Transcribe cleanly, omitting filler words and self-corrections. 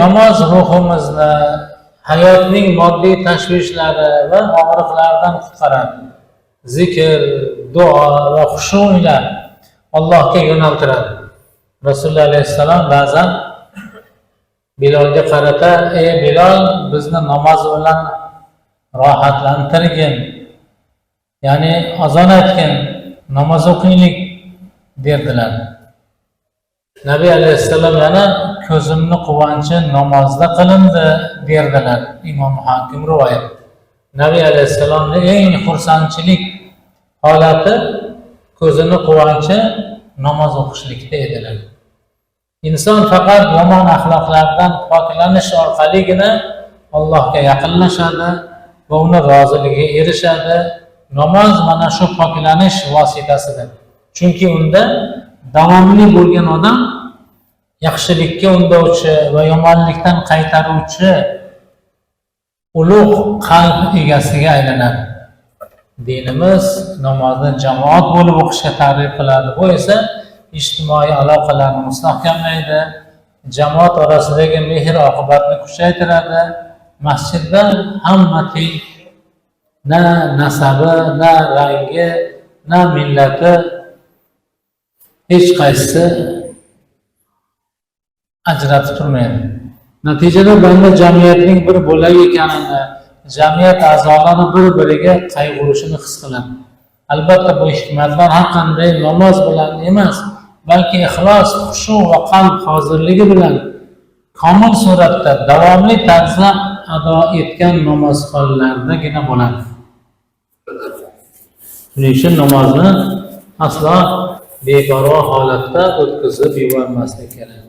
Namoz ruhimizni hayotning moddiy tashvishlari va og'riqlaridan qutqaradi. Zikr, duo va xushu ila Allohga yo'naltiradi. Rasululloh alayhissalom ba'zan Bilolga qarata: "Ey Bilol, bizni namoz bilan rohatlantirgin, ya'ni azon aytgin, namoz o'qiylik", derdilar. Nabiy alayhissalom yana: "Ko'zimni quvonchi namozda qilindi", derdilar. Imom Hokim rivoyat. Nabiy alayhissalomni eng xursandchilik holati, ko'zini quvonchi namoz o'qishlikda edilar. Inson faqat yomon axloqlardan poklanish orqaligina Allohga yaqinlashadi va uni roziligiga erishadi. Namoz mana shu poklanish vositasidir, chunki unda davomli bo'lgan odam yaxshilikka undovchi va yomonlikdan qaytaruvchi ulug' qalb egasiga aylanadi. Dinimiz namozni jamoat bo'lib o'qishga targ'ib qiladi. Bu esa ijtimoiy aloqalarni mustahkamlaydi, jamoat orasidagi mehr oqibatni kuchaytiradi. Masjidda hamma teng, na nasabi, na rangi, na millati, hech qaysisi ajratib turmaydi. Natijada banda jamiyatning bir bo'lagi ekanini, jamiyat a'zolari bir biriga qayg'urishini his qiladi. Albatta, bu hikmatlar har qanday namoz bilan emas, balki ixlos, xushu va qalb hozirligi bilan komil suratda, davomli tarzda ado etgan namozxonlardagina bo'ladi. Shuning uchun namozni aslo beparvo holatda o'tkazib yubormaslik kerak.